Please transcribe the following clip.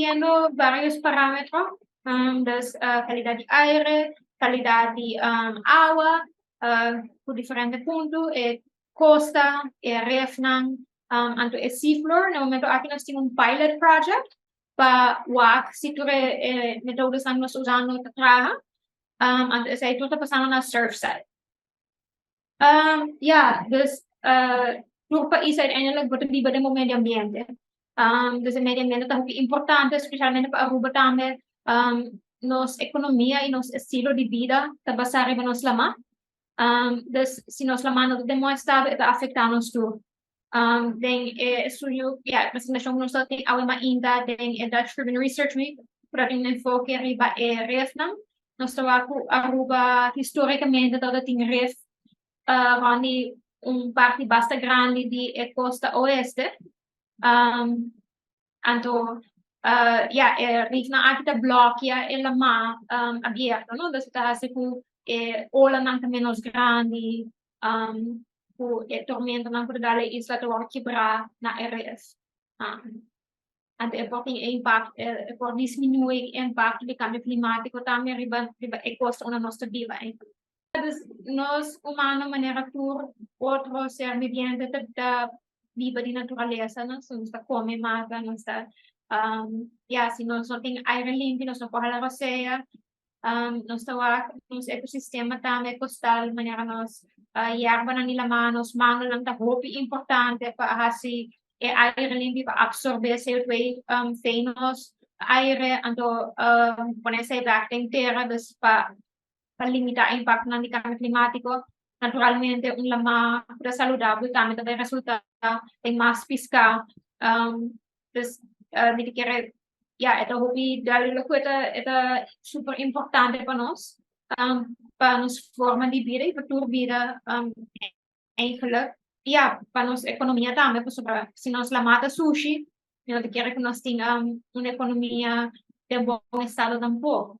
midiendo varios parámetro, dus calidad di aire, calidad di awa, cu diferente punto, e costa, e refnan, anto e seafloor. Na momento aki nos tin un pilot project pa wak si tur e metodonan nos usando ta traha. Anto esey tur ta pasando na Surfside. Ja, dus tur pais uiteindelijk bo ta biba den bo medio ambiente. Dus e medio ambiente ta hopi importante, specialmente pa Aruba tambe. Nos economia y nos estilo di bida ta basa riba nos lama. Dus si nos lama no ta den bon estado, e ta afecta nos tur. Den e estudio, ja, presentacion cu nos tin awe mainta den e Dutch Caribbean Research Week, cu ta tin un enfoke riba e refnan. Nos ta wak cu Aruba historicamente tabata tin ref rond di un parti basta grandi di e costa oeste. Anto, ja, e rifnan aki ta blokea e lama abierto, no? Dus ta haci cu e olanan ta menos grandi, cu e tormentanan cu ta dal e isla ta wordo kebra na e rif. Anto e por tin impact, e por disminui e impacto di cambio climatico tambe riba e costa unda nos ta biba. Dus nos humano, manera tur otro ser viviente, ta biba di naturalesa, no? So nos ta come mata, nos ta, ja, si nos no tin aire limpi, nos no por hala rosea. Nos ta wak nos ecosistema tambe coastal, manera nos yerbanan di lama, nos mangelnan ta hopi importante pa haci e aire limpi, pa absorbe CO2 fei nos aire, anto pone esey bek den tera, dus pa limita e impactonan di cambio climatico. Naturalmente, un lama cu ta saludabel tambe ta bay resulta den mas pisca. Dus mi ta kere, ja, e ta hopi duidelijk cu e ta super importante pa nos, pa nos forma di bida y pa tur bida eigenlijk. Ja, pa nos economia tambe, pasobra si nos lama ta sushi, no ta kere cu nos tin un economia den bon estado tampoco.